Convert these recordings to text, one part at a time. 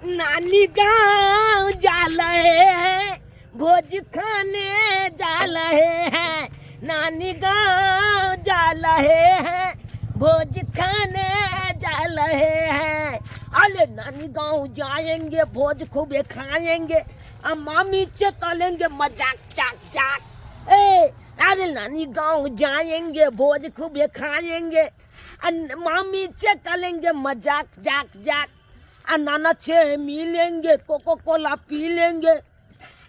नानी गांव जा रहे हैं, भोज खाने जा रहे हैं, नानी गांव जा रहे हैं, भोज खाने जा रहे हैं। अरे नानी गांव जाएंगे, भोज खूबे खाएंगे, आ मामी से करेंगे मजाक चाक चाक। ए अरे नानी गांव जाएंगे, भोज खूबे खाएंगे, आ मामी से करेंगे मजाक जाक जाक, आ नाना से मिलेंगे, कोको कोला पी लेंगे,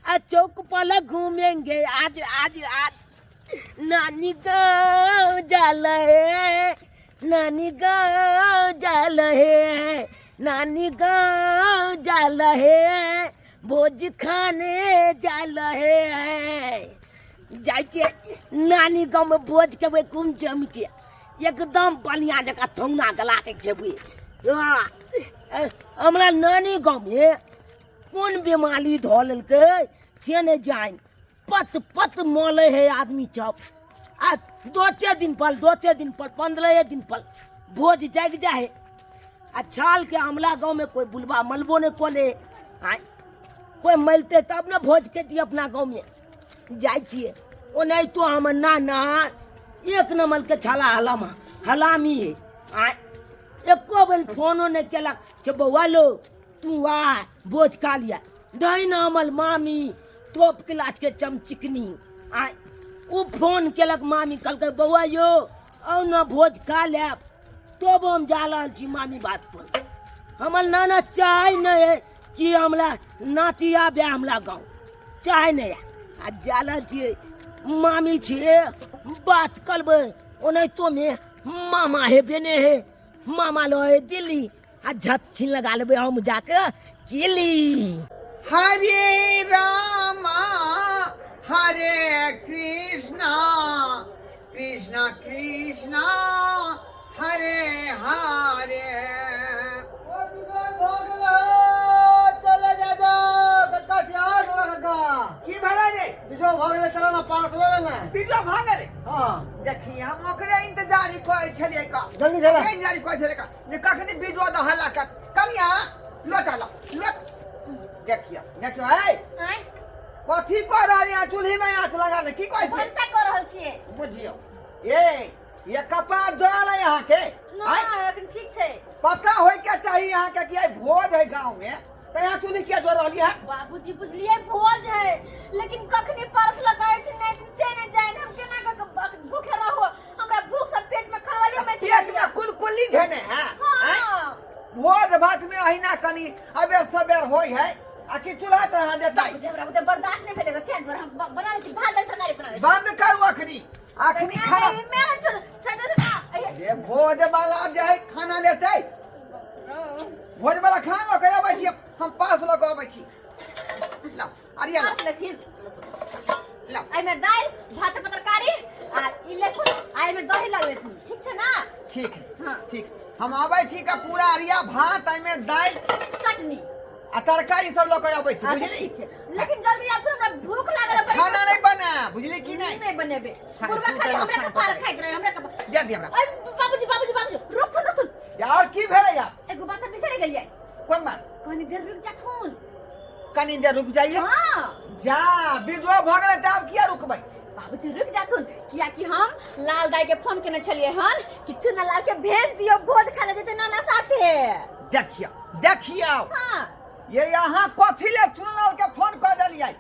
आ चौक पर घूमेंगे आज आज आज। नानी गांव जा रहे हैं, नानी गांव जा रहे हैं, नानी गांव जा रहे हैं, भोज खाने जा रहे हैं। जाइ छियै नानी गाँवमे भोज खेबै खूब जमिके, एकदम बढ़िआँ जकाँ थौना गला के खेबै। हँ, हमरा नानी गाँवमे कोन बीमारी धऽ लेलकै से नहि जानि, पत पत मलै है आदमी सब। आ दोचे दिन पर, दोचे दिन पर, 15 दिन पर भोज जागि जाइ है। आ छाल के हमला गाँव में कोई बुलबा मलबो नहीं कोले, आय कोई मलते तब ने भोज के दिए अपना गाँव में। जाइ छियै ओनाहितो हमर नाना एक नंबर के छाला हलामा हलामी है। आय एको बेर फोनो नहीं केलक से बौआ लो तू आ भोज खा लिया। दही हमर मामी तोप क्लास के चमचिकनी आय ओ फोन केलक मामी, कहलकै बौआ यो आउ न भोज खा लेब, तब हम जा रहल छी मामी बात पर। हमर नाना चाहे नहीं है कि हमरा नाती आबे हमरा गाँव, चाहे नहीं है। आ जा रहल छियै मामी छियै बात करबै, ओनाहितो में मामा हेबे नहीं है, मामा लो है दिल्ली, आ झट छीन लगा लेबै हम जाके केली। हरे रामा हरे कृष्णा कृष्णा कृष्णा हरे हरे। चले जा जाओ कक्का से आठ हुआ कक्का। की भेलै रे? बिजो भऽ गेलै, चलो ना पास ले लेना। बिजो भऽ गेलै? हाँ। देखी हम ओकरे इंतजार करै छलियै का। जल्दी चला। ओकरे इंतजार करै छलियै का जे कखनी बिजो दऽ हल्ला कर। कनिया लोटा ला लोट। देखियो देखियो ए आँय? कथी कऽ रहल यहाँ चूल्ही में आँच लगा ले की कहै छै? भनसा कऽ रहल छियै। बुझियो ए ये कपार जरल है यहाँ के। ना, आँय? अखन ठीक छै। पता होय के चाही यहाँ के कि आइ भोज है गाँव में, तऽ यहाँ चूल्ही किया जर रहली है? बाबूजी बुझलियै भोज है, लेकिन कखनी परस लगाए कि नहीं से नहीं जान, हम केना कऽ के भूखे रहो, हमरा भूख सब पेट में खरवली में पेट में कुलकुली धेने है। हाँ। आँय? भोज भात में अहिना कनी अबेर सबेर होय है, आ कि चूल्हा तरह देतै? बाबूजी हमरा बुते बर्दाश्त नहीं भेलै, तें दुआरे हम बना लै छी भात दालि तरकारी बना लै छी। बंद करू अखनी, अखनी खाना। मैं छोड़ छोड़ दे ना। ये भोज वाला जे है खाना लेतै, भोज वाला खाना लऽ के अबै छी, हम पास लऽ के अबै छी। लाउ अरिया लाउ। पास लेथिन। लाउ। एहिमे दालि भात तरकारी आ ई लेथुन, आ एहिमे दही लग लेथुन, ठीक छै ना? ठीक है। हाँ। ठीक, हम अबै छी का पूरा अरिया भात एहिमे दालि चटनी आ तरकारी सब लऽ के अबै छी। अच्छा, बुझली? ठीक छै, लेकिन जल्दी आबू, हमरा भूख लागल है। खाना नहीं बना बुझली कि नहीं? नहीं बनेबे। खाना बुढ़वा तू खाली तऽ हमरा खाना कपार पकाइ। खाइत रहे, हमरा कपार। दे दे हमरा। अरे बाबूजी बाबूजी बाबूजी रुकथुन रुकथुन। यार की भेलै यार? एगो बात बिसरि गेलियै। कोन बात? कनी देर रुक जाथुन। कनी देर रुक जाइए? हाँ। जा बिजो भऽ गेलै तऽ आब किया रुकबै? बाबूजी रुक जाथुन, कियाकि हम लाल दाई के फोन केने छलियै हन कि चुना लाल के भेज दियो, भोज खा ले जेते नाना साथे। देखियौ देखियौ। हाँ। ये यहाँ कथी ले चुनलाल के फोन कऽ देलियै?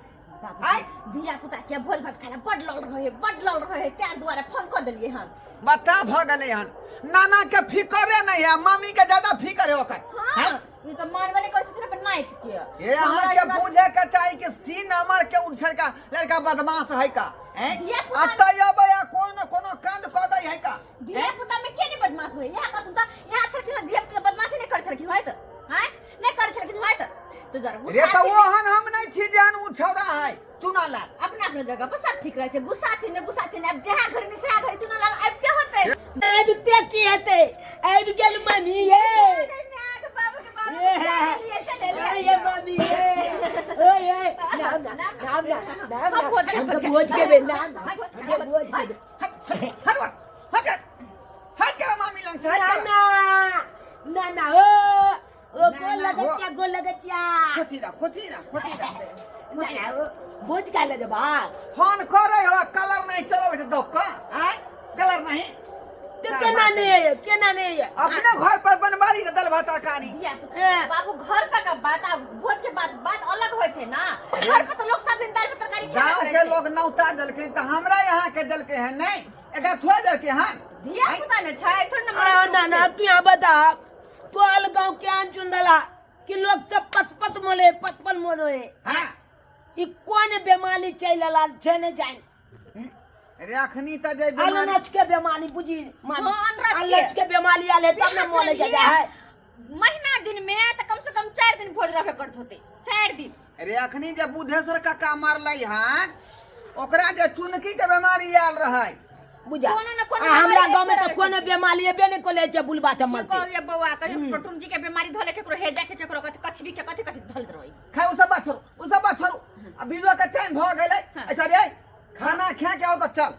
बाबूजी धिया पुता के भोज भात खाना बड लल रहे, बड लल रहे, तें दुआरे फोन कऽ देलियै हन। बता भऽ गेलै हन, नाना के फिकरे नहीं है, मामी के ज्यादा फिकर है ओकर। हाँ, हैं? ई तऽ मानबे नहि करै छथिन अपन नाति के। ये अहाँ हमरा के इतना- बुझे के चाही कि सी नंबर के उछल का लड़का बदमाश है का, हैं? धिया पुता- अतः अबै आ कोनो कोनो कांड कऽ दै है का। धिया पुता में के नहीं बदमाश होय? यहाँ कहथुन तऽ यहाँ छलखिन हँ, धिया पुता बदमाशी नहि करै छलखिन होय तऽ, हैं? नहि करै छलखिन होय तऽ। तऽ जरा रे गुस्सा तऽ छै। ओहन हम नहि छी जेहन ओ छौड़ा है चुना लाल। अपना अपना जगह पर सब ठीक रहै छै, गुस्सा छै ने गुस्सा छै ने, आब जहाँ घड़ी ने सेहा घड़ी चुना लाल आबिते होतै। आबिते की हेतै, आबि गेल मम्मी ये। ये मम्मी ये, ओए ओए, ना ना ना ना ना ना, हम तो भोज के बे ना ना, हम भोज के बे। हट हट हट हट कर मामी लंग से हट ना कर। ना ना ना, ओ ओ ना, गोल ना, लगै हो। छियै, गोल लगै। देखै छिया। खुशी रह, खुशी रह, खुशी रह। खुशी रह। भोज खाय ले जेबा। फोन करे हो, कलर नहीं चलो छै दब का आय कलर नहीं तो केना नहीं है, केना नहीं है? अपने घर पर बनवा ली दाल भात तरकारी। धिया-पुता, बाबू घर पर का बात आ भोज के बात बात अलग होय छै ना। घर पर तो लोग सब दिन दाल भात तरकारी खेबे गांव करै के छै। लोग नौता देलखिन तऽ हमरा यहाँ के देलकै हन नहीं, एकरा थोड़े देलकै हन। धिया पुता ने छै थोड़े ने। आ, ना ना, तू यहाँ बता, तोहर गांव के आन चुंदला कि लोग सब पत पत मोले पत पत मोले। हाँ। ई कोन बेमारी चलि एला छै ने जान। रे अखनी तऽ जे बीमारी अलनच के बेमारी बुझी मामी। हाँ, अनरस के। अलनच के बेमारी आले तब ने मोले जा है। महीना दिन में तो कम से कम 4 दिन भोज रहबे करत होते, 4 दिन। रे अखनी जे बुधेश्वर काका मरलै हन ओकरा जे चुनकी के बीमारी आयल रहै। बुझा। कोनो न कोनो आ, हमरा बीमारी गांव में एबे तो कोनो बीमारी एबे नहीं कोले छै बुलबा से की मरते। कहबियै बौआ, कहियो टुटुम जी के बीमारी धले, केकरो हेजा के, केकरो कथी कछबी के कथी कथी धलत रहै। खै उ सब बात छोड़ू, उ सब बात छोड़ू। अब बिलुआ के टाइम भ गेलै। अच्छा रे खाना खा के आओ तऽ चल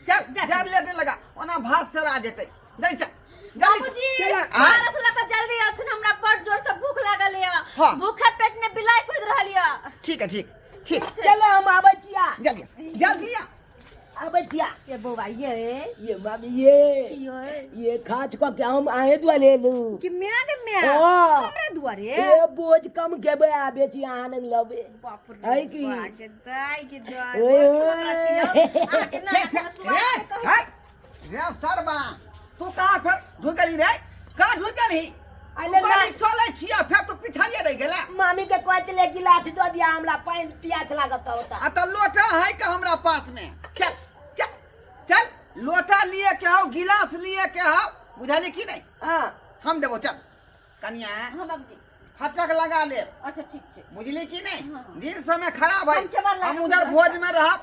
चल, जा। जा लेटे लगा, ओना भात सरा जेतै। जाइ चल, जल्दी। बाबूजी, चल। पारस लऽ कऽ जल्दी अथिन, हमरा बड़ जोर से भूख लागल यऽ। हाँ। भूखे पेट ने बिलाइ कुदि रहल यऽ। ठीक है, ठीक ठीक। चलो हम आबै छिया। जल्दी जल्दी आ। आबै छिया। ये बौआ ये। ये मामी ये। की ये? ये खाच कऽ के हम अहें दुआरे एलू। कि म्या के म्या? हाँ। हमरा दुआरे? ए बोझ कम खेबै आ बेची अहाँ नंग लबे। बाप रे है की? बा के दाई के दाई। ओए, बड़ ओए। खतरा छियै। अहाँ के ना रे, ना सुबह रे, के कहै। हे, रे सरबा, तू कहाँ फेर ढुकि गेलही रे? कहाँ ढुकि गेलही? अरे तू कहली चलै छियै, फेर तू पिछाड़िए रहि गेला। मामी के कहै छलै गिलास दऽ दिया हमरा, पानि पियास लागत होता। आ तऽ लोटा है के हमरा पास में? चल चल चल, लोटा लिए के हौ, गिलास लिए के हौ, बुझली की नहीं? हाँ। हम देबो, चल कनिया। हाँ बाबूजी। फटक लगा ले। अच्छा ठीक छै। बुझली की नहीं? हाँ। दिन समय खराब है, हम केवल लगा हम उधर सुनबै। भोज में रहब।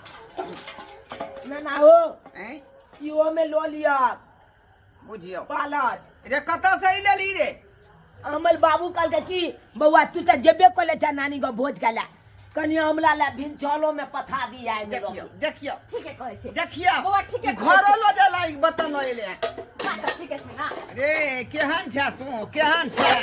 ना ना हो। हैं? इहो में लो लिया। बुझियो। पालच। रे कतऽ से ई लेली रे? अमल बाबू कहलकै कि बौआ तू तऽ जेबे कले छ नानी गाँव भोज खाय ला, कनि हमरा ला भिन चलो में पथा दी आइ में। देखियो देखियो। ठीके कहै छै। देखियो। बौआ ठीके कहै घरो छै। लो जाला ई बर्तन लो एले। बात तऽ ठीके छै ना। रे केहन छै तू, केहन छै?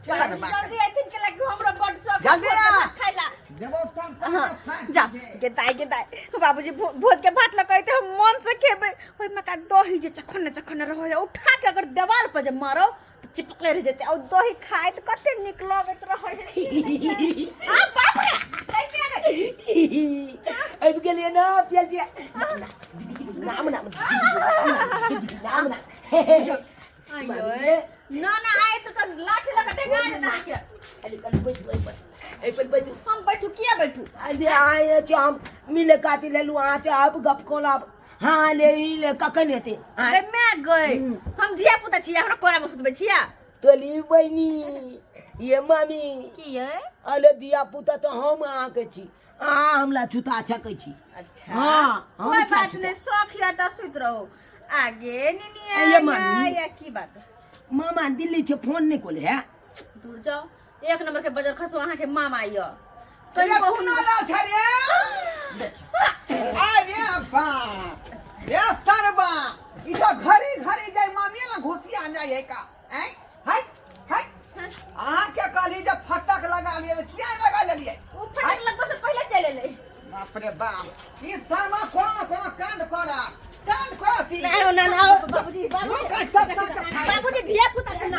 चल बात। जल्दी अथिन के लगी हमरा बड शौक है जल्दी भोज के आ। भात खाय ला। देबो फोन हाँ, फोन। जा के दाई के दाई, बाबूजी भोज के भात लऽ के अयतै, हम मन से खेबै। ओहिमे का दही जे चखन चखन रहै है, उठा के अगर देवाल पर जे मारो तऽ चिपकले रहि जेतै। आ दही खाइत कते नीक लगैत रहै है। आ बाप रे, दाई के गई। आबि गेलियै ना पियल जी। नाम नाम नाम नाम। आइयो ना ना, आए तो तब लाठी लगा टेंगा देता है क्या? अरे कल बैठू, एहि पर, एहि पर बैठू। हम बैठू? किया बैठू? अरे आए छै हम मिले काती लेलू अहाँ से, आब गप कोलाब। हाँ ले ई ले, कखन हेतै? अरे मैं गई, हम धिया पुता छियै, हमरा कोरा में सुतबै छियै? तोली बहिनी ये मामी। की ये? अरे धिया पुता तऽ हम अहाँके छी, अहाँ हमरा छुता छकै छी। अच्छा। हाँ, हम कोई क्या बात छुता? नहीं, शौक या तो सुत रहो आगे निनिया। ये मामी। या की बात? मामा दिल्ली से फोन नहीं कोले है। दूर जाओ, एक नंबर के बजर खसो अहाँ के मामा यो। रे कोना लाल छै रे? अरे बाप रे सरबा, ई तो घड़ी घड़ी जाय मामी ना घुसिया जाय है का? हैं है है, अहाँ के कहली जे फटक लगा लियै, किया लगा लेलियै? ओ फटक लगबो से पहिले चलि एलै। बाप रे बाप, ई सरबा कोनो न कोनो कांड करा, कांड करती। ना हो, ना ना हो। बाबूजी, बाबूजी। लोक सब सब के खाय। बाबूजी धिया पुता छै ना,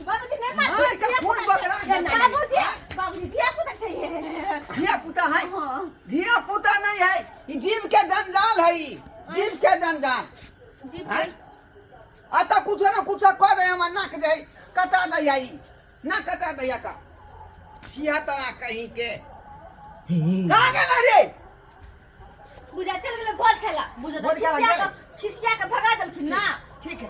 बाबूजी नहीं मार। मार के खून बकरा। बाबूजी, बाबूजी धिया पुता छै। धिया पुता है? हाँ। धिया पुता नहीं है, ई जीव के जंजाल है, ई जीव के जंजाल। जीव हैं? आ तऽ कुछो ने कुछो कऽ दे, हमर नाक दे कटा दैया, ई नाक कटा दैया का छिया तरा कहीं के। कहाँ गेला रे? बुझा चल गेलै भोज खेला, बुझा भोज खेला खिसिया गेलै। के, खिसिया के भगा देलखिन ना। ठीक है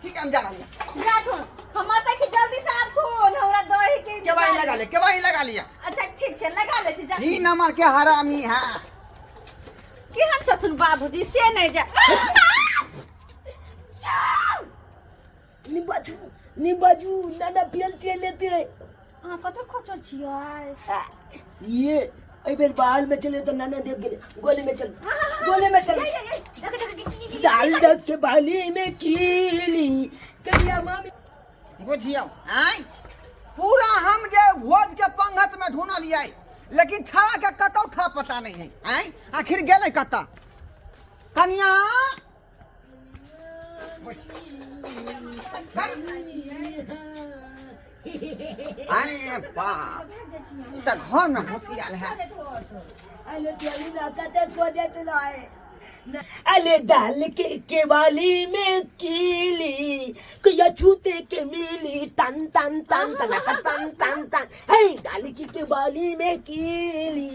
ठीक है, हम जा रहे हैं। जाथुन, हम आते छी, जल्दी से आबथुन, हमरा दही के केवाई लगा ले, केवाई लगा लिया। अच्छा ठीक छै, लगा ले छी, जा। तीन नंबर के हरामी है। केहन छथुन बाबूजी से नहि जा। नि बाजू, नि बाजू, नाना पियल चलि लेते। अहाँ कतऽ खचर छियै? ये एहि बेर बाहर में चले तो नाना देख गेलै। गोली में चल, गोली में चल। देख देख। दाल दक के बाली में कीली कहिया मामी बुझियौ आँय पूरा हम जे भोज के पंगत में ढूंढलियै लेकिन छड़ा के कतौ था पता नहीं है आँय आखिर गेलै कतऽ कनिया अरे बाप ई तऽ घर में घुसियाल है अरे तेरी नाका खोजत रहे अरे दाल के केवाली में कीली कहिया छूते के मिली तन तन तन तन तन तन तन तन हे दाल की केवाली में कीली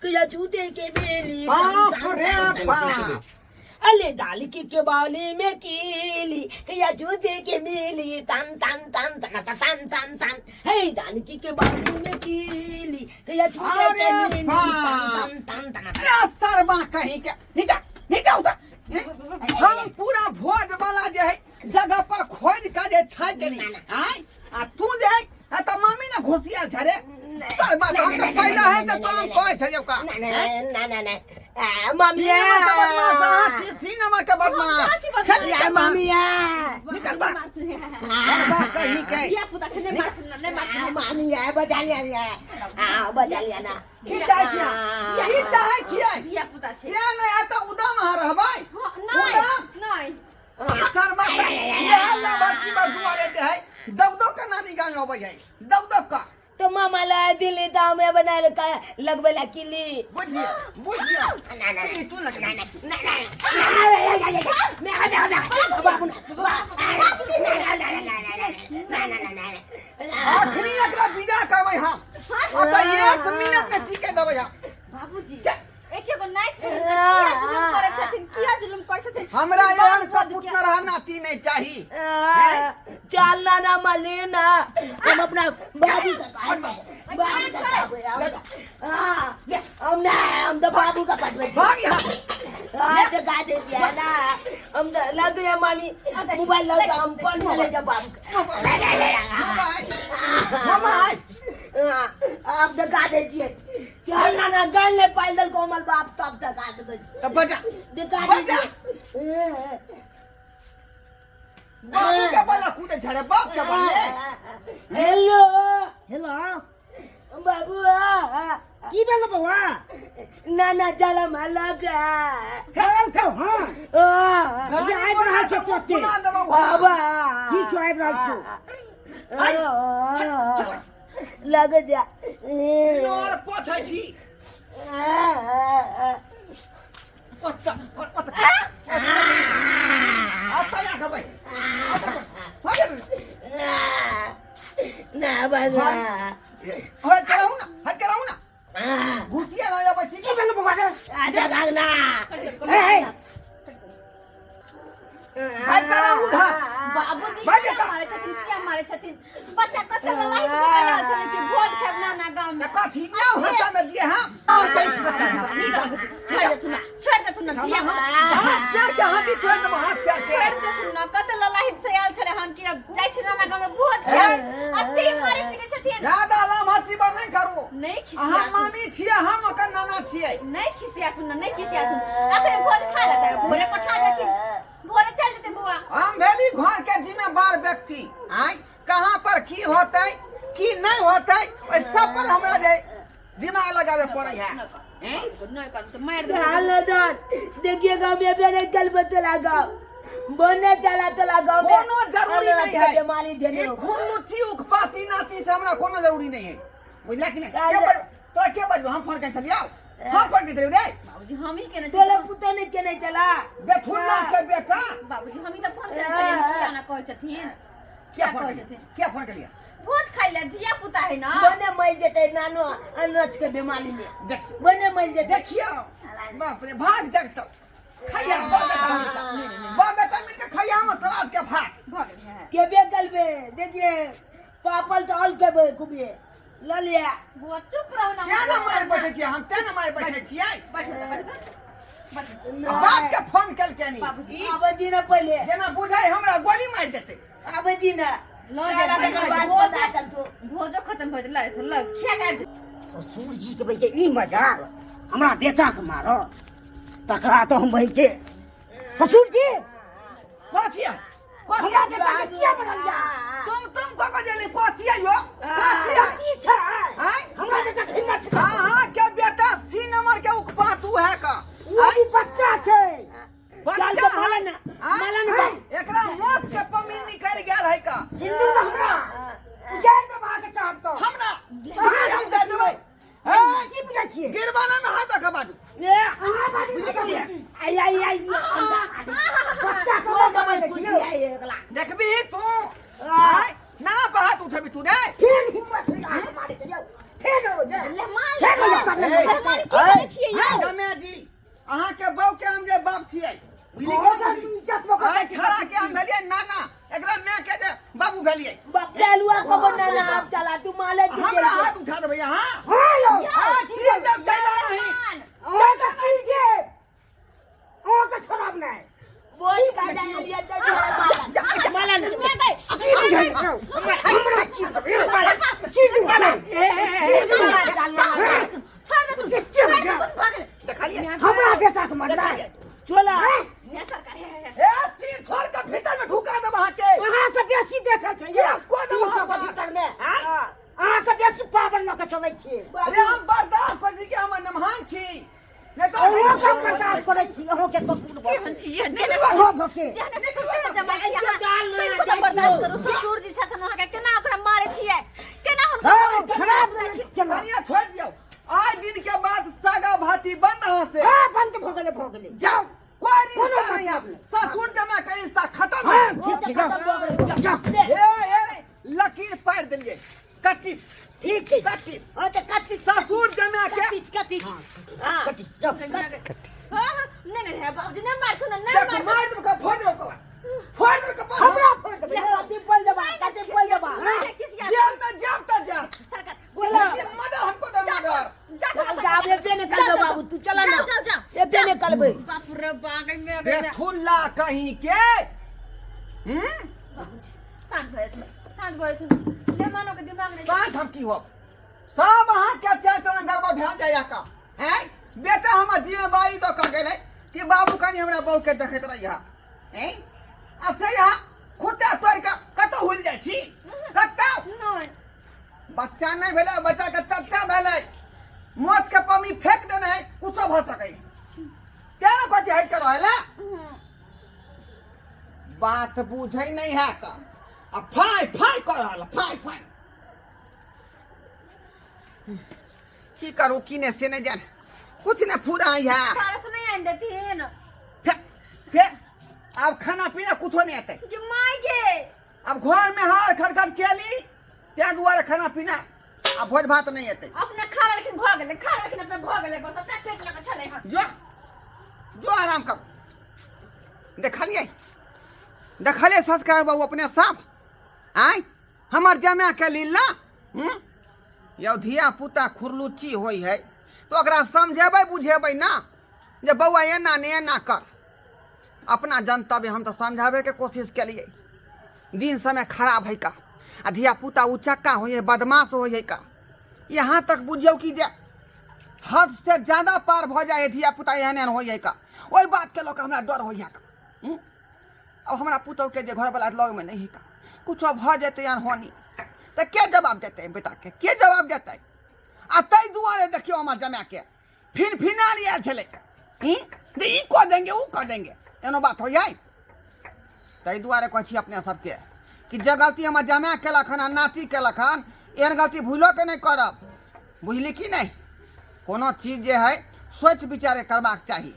कहिया छूते के मिली तन, बाप तन, रे तन, तन, बाप अरे दाल की केवाली में कीली कहिया छूते के मिली तन तन तन तन तन तन तन तन हे दाल की केवाली में कीली कहिया छूते के अरे मिली तन बाप तन तन तन तन क्या सरवा कहीं के नीचा नीचा उतर हम पूरा भोज वाला जे है जगह पर खोज के जे थाक गेली आय आ तू जे है आ त मामी ने घुसियाल छ रे सरवा हम तो पहला है त तो हम कहै छलियौ का ना ना ना ना ना आ, मामी तीन नंबर के बदमाश अहाँ छी तीन नंबर के बदमाश बदमाश। या मामी या निकल बा सरवा कहीं के धिया पुता छै, नहि मारथुन ना, नहि मारथुन। आ, मामी या बचा लिया लिया आ बचा लिया ना की चाहै छियै की चाहै छियै धिया पुता छै। से नहि आ त उदम अहाँ रहबै हँ, नहि उदम नहि शर्मा इएह लभरची पर दुआरे जे है दब दब के नानी गाँव अबै है दब दब का तो मामा ला दिल्ली तो हमें बनाए का लगबे ला किली बुझिए बुझिए ना ना ई तू लग ना ना ना ना आखिरी एकरा विदा करबै हम आ तऽ एक मिनट नहि टिके देबै हम बाबूजी क्या? एके गो नाइट छथिन किया जुलुम करै छथिन किया जुलुम करै छथिन हमरा एहन कपूत न रह नाती नहीं चाही चल ना ना मलिना हम अपना बाबू का बाबू का हाँ, हम ना हम तो बाबू का पटवे भाग यहाँ हाँ तो गा दे दिया ना हम तो ला दो ये मामी मोबाइल ला दो हम फोन में ले जाओ बाबू का मोबाइल मोबाइल हाँ, आप तो गा दीजिए चल ना ना गान ले पैदल कोमल बाप तब तक गा दे तो बजा दिखा बजा। दीजिए बाबू के बला कूदे छड़े बाप के बले हेलो हेलो बाबू की भेल बौआ ना ना चल मलक खेलल छौ हाँ आबि रहल छौ तोते सुना देबौ बाबा की छौ आबि रहल छौ लग जा और पोछै छी ओत ओत आता या खबै ना बस हट कराऊ ना हट कराऊ ना घुसिया ना जाबै छी की भेल बौआ रे आजा भागना ए ए हट कराऊ उधर बाबूजी भाग किया जा। मारै छथिन किया मारै छथिन बच्चा कते ललाहित भऽ गेल छलै कि भोज खायब नाना गाँव में कथी ना हंसा में दिए हम और कहीं छोड़ि देथुन ना छोड़ि देथुन ना धिया हाथ प्यार के हाथी तोड़ देबो हाथ प्यार के छोड़ि देथुन ना कते ललाहित से आयल छलै हन कि अब जाइ छी नाना गाँव में भोज खायब आ से मारे पीटे छथिन ज्यादा लाम हंसी पर नहीं करू नहि अहाँ खिसियाथुन मामी छियै हम ओकर नाना छियै नहि खिसियाथुन ना नहि खिसियाथुन अखन भोज खा लेतै भोरे पठा देथिन भोरे चल जेतै बौआ हम भेली घर के जिम्मेदार व्यक्ति आय कहाँ पर की होतै की नहीं होतै ओहि सब पर हमरा जे दिमाग लगावे पड़ै है हैं? नहि करू तऽ मारि देबै चल दान देखिएगा मैं मेरे कल बतला गाँव बोने चला चला गाँव में कोनो जरूरी नहीं है बीमारी देने ई खुन्नुची उखपाती नाती से हमरा कोनो जरूरी नहीं है बुझला कि नहीं के बज तोरा के बजबो हम फोन कर छलियौ हम फोन कर छलियौ रे बाबूजी हम ही केने तोले पुतो नहीं केने चला बेठुन्ना के बेटा बाबूजी हम ही तऽ फोन केने छलियै किया ना कहै छथिन क्या किया फोन कहै करिए छथिन क्या फोन करिए भोज खाइ लए धिया पुता है ना बने मर जेते नानो अनच के बीमारी में देख बने मर जेते देखियो बाप रे भाग जग तो खैया बा बेटा मिलके बा बेटा मिलके खैया हम सलाद के भाग भऽ गेल है के बे गलबे दे दिए पापल तो ऑल के बे कुबिए ल लिया बुआ चुप रहू ना क्या ना मार बैठे छियै हम तें ना मार बैठे छियै बैठ जा बैठ जा बैठ जा। बाप के फोन केलकै नी बाबूजी आबे दिन पहले जेना बुझाइ हमरा गोली मारि देतै आबे दिन लऽ जा भोज चल तू भोजो खतम भऽ जेतै लऽ लऽ खिया के आबि जेतै। ससुर जी के भैके ई मजाल हमरा बेटा के मारत तकरा तो हम भैके ससुर जी कोचिया हमरा बेटा के किया बनल जा तुम को को जली कोचिया यो कोचिया की छै आय हमरा बेटा के हिम्मत अहाँ के बेटा सी नंबर के उकपातू है का ओ भी बच्चा छै बच्चा चल तो मालन आय? मालन आय? एकरा मोच के पमीन निकल गेल है का सिंदूर में हमरा उजाड़ दे बाहर के चाहब तो हमरा हमरा हम दे देबै ए की बुझै छियै गिरबाना में हाथ रखा बाटू अहाँ बाजू आई आई आई बच्चा को दबाई छियै देखबी तू आय ना ना पर हाथ उठेबी तू ने फेर हिम्मत होई अहाँ मारे के यौ फेर हो जे मेहमान फेर हो सामने मेहमान की करै छियै यौ जमे जी अहाँ के बहू के हम जे बाप छियै बुझली बहुत कि आदमी इज्जत में आय छड़ा के हम भेलियै नाना एकरा माय के जे बाबू भेलियै बेलुआ को बनाना आप चला तू माले हमरा हाथ उठा देबै अहाँ हां यौ हां छील देब चलि नहीं चल तऽ चलि जे अहाँ के छोड़ब नहि बोल का जाय माला जी बुझाइ हमरा चीज चीज छोड़ दे तू के बुझा देखलियै हमरा बेटा के मरना चला हे सरकार हे ए चीर छोड़ के भीतर में ढुका देब अहाँ के अहाँ से बेसी देखल छै Yes, को देब ई सब अहाँ भीतर में अहाँ से बेसी पावर लऽ के चलै छी अरे हम बर्दाश्त करै छी कि हमर नमहान छी नहि तऽ अहुँ सब बर्दाश्त करै छी अहुँ के कपूर भऽ केहन छी ये के अहुँ भऽ के जेहने ससुर के जमाई छी अहाँ तनिको तऽ बर्दाश्त करू ससुर जी छथिन अहाँके केना ओकरा मारै छियै केना हुनका हँ, खराब केना कनिया छोड़ि दियौ आइ दिन के बाद सागा भाती बंद अहाँ से हँ बंद भऽ गेलै भऽ गेलै जाओ कोई कोनो रिश्ता नहीं मतलब है ससुर जमा के रिश्ता खत्म हँ है ठीक छै जाओ जाओ ए ए लकीर पार देलिए कट्टिस ठीक छै कट्टिस हँ तऽ कथी ससुर जमा के कथी कथी हँ कथी जाओ हाँ हाँ नहीं नहीं रे बाबूजी नहीं मारथुन नहीं देख मारथुन मार देब का फोड़ देब का फोड़ देब का हमरा फोड़ देबै कथी बोल देबा कथी बोल देबा नहीं किसी जेल में जाम त जा सरकार लेकिन मर्डर हमको दे मर्डर जा जाब एबे ने करबै बाबू तू चला ना जाओ, जाओ, जाओ। एबे ने करबै बाप रे बाप में गए बेठुल्ला कहीं के हम्म बाबूजी शांत भए शांत भए मेहमानों के दिमाग नहीं शांत हम की हो सब अहाँ के चाचा गड़बड़ भए जाइया का हैं बेटा हमर जिम्मेवारी दऽ कऽ गेलै कि बाबू कनि हमरा बहू के देखैत रहिया हैं आ से यहाँ खुट्टा तोड़ि कऽ कतऽ हुल जाइ छी कतऽ नहीं बच्चा नहि भेलै बच्चा के चच्चा भेलै मोच के पमी फेंक देने है कुछो भऽ सकै तें ने कहै छी हटि कऽ रहै लए बात बुझै नहि है तऽ आ फाइ फाइ कऽ रहल है, फाइ फाइ की करू की नहि से नहि जान कुछ नहि फुराइ है पारस नहीं आन देथिन फेर फेर आब खाना पीना कुछो नहि एतै जे माय के आब घर में हार खड़खड़ केली ताहि दुआरे खाना पीना आ भोज भात नहि एतै अपना खा लेलखिन भऽ गेलै खा लेलखिन अपना भऽ गेलै बस अपना पेट लऽ कऽ छलै हन जो जो आराम कर देखलियै देखलियै संस्कार बाबू अपने साफ आय हमर जमा के लीला हम्म? यौ धिया पुता खुरलुच्ची होइ है तऽ ओकरा समझेबै बुझेबै ना जे बौआ एना ने एना कर अपना जनतव्य हम तऽ समझाबैके कोशिश केलियै दिन समय खराब है का आ धिया पुता उचक्का होइ है बदमाश होइ है का यहाँ तक बुझियौ कि जे हद से ज्यादा पार भऽ जाइ है धिया पुता एहन एहन होइ है का ओहि बातके लऽ कऽ हमरा डर होइ है का हूँ? अब हमरा पुतहुके जे घरवला लगमे नहि है का कुछो भऽ जेतै अनहोनी तऽ के जवाब देतै बेटाके के जवाब देतै आ ताहि दुआरे देखियौ हमर जमायके फिर फिनाल आयल छलै ई जे ई कऽ देंगे ओ कऽ देंगे एनो बात हो जाय ताहि दुआरे कहै छी अपने सबके कि जे गलती हमर जमाय केलक हन आ नाती केलक हन एहन गलती भूलो के नहि करब बुझली कि नहि कोनो चीज जे है सोचि विचारे करबाक चाही।